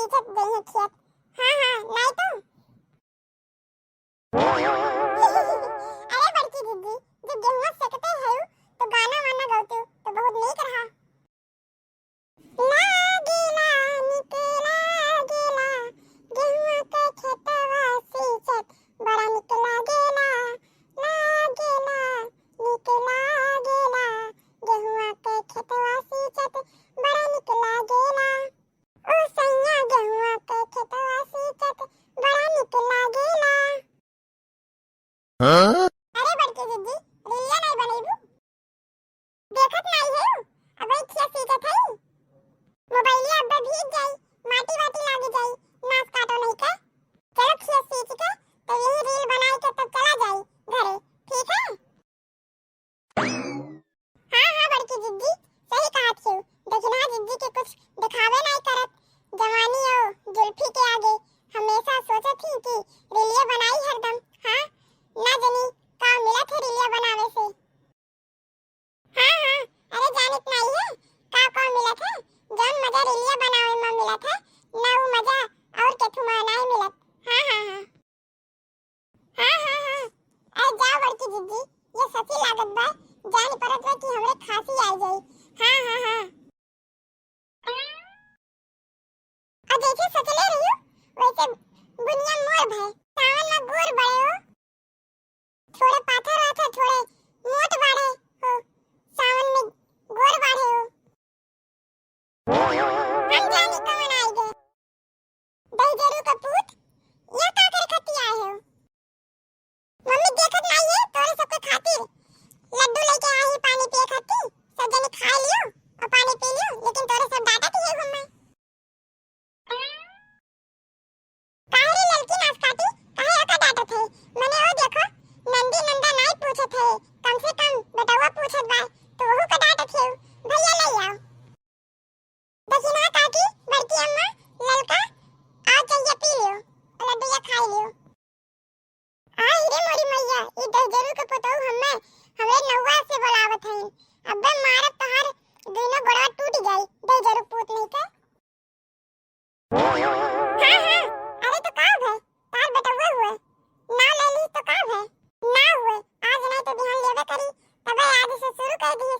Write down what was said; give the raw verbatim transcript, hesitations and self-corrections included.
सींचत जइहें खेत। हाँ, हाँ, नाहीं तो। अरे बड़की दीदी, जब गेहुआ सेकते हऊ, तो गाना वाना गौतू, तो बहुत नीक रहा। लागेला, निक लागेला, गेहुआ के खेतवा सींचत, बड़ा निक लागेला, लागेला, निक लागेला, गेहुआ के खेतवा सींचत, बड़ा निक लागेला। ओ सैया गेहुआ के खेतवा सींचत बड़ा निक लागेला। हाँ? अरे बड़की दीदी, रीलिया नाहीं बनइबू? देखत नाहीं हऊ, अबे खेत सींचत हई। मोबाइलिया अब्बे भीग जाई, माटी वाटी लागी जाई, नास काटो नहीं के। चलो खेत सींच के, तो यही रील बनाई के तब चला जाई घरे, ठीक है? हाँ, हाँ, बड़की जिज्जी, सही कहत हऊ। दखिनहा जिज्जी के कुछ देखावे नाहीं करत। जवानी अउ जुल्फी के आगे हमेशा सोचत ही कि रीलिया बनाई हरदम। हाँ, ना जनी का मिलत है रीलिया बनावे से। हाँ, हाँ, अरे जानत नाहीं है, का का मिलत है? जौन मजा रीलिया बनावे में मिलत है, ना उ मजा और केथू में नाहीं मिलत। हाँ, हाँ, हाँ। हाँ, हाँ, हाँ। अरे जाओ बड़की जिज्जी, ये सची लागत बा, जान परत बा कि हमरे खांसी आ जाई। हाँ, हाँ, हाँ। और जैसे सोचले रहियो, वैसे बुनिया मोर भय। सावन में गोर बड़े हो, थोड़े पाथर रहत है, थोड़े मोट बाड़े हो, सावन में गोर बाड़े हो। हम जानी कौन आई गए। दहिजरू का पूत, यहाँ का करे खातिर आए हो? मम्मी देखत नाहीं है, तोरे सबके खातिर लड्डू लेके आई पानी पिए खातिर। सब जने खा लियो और पानी पी लियो, लेकिन तोरे सब डांटत ही है हमें। काहे रे ललकी नास काटी, काहे एका डांटत है? मने ओ देखो, नंदी नंदा नाहीं पूछत है, कम से कम बेटवा पूछत बा, तो ओहू का डांटत है। भैया ले आओ। दखिनहा काकी, बड़की अम्मा, ललका, आओ चलिया पी लियो, लड्डूया खाई लियो। आई रे मोरी मैया, ई दहिजरू के पुतहू हम्मे, हमरे नौआ से बोलावत हईन। अब्बे मारब तोहार दुनो गोड़वा टूट जाई, दहिजरू पूत नहीं के। हाँ, हाँ, अरे तो का भय, तार बेटवा हुए, ना ले ली तो का भय, ना हुए, आज नहीं तो बिहान लेबे करी, तबे आज से शुरू कर दिए।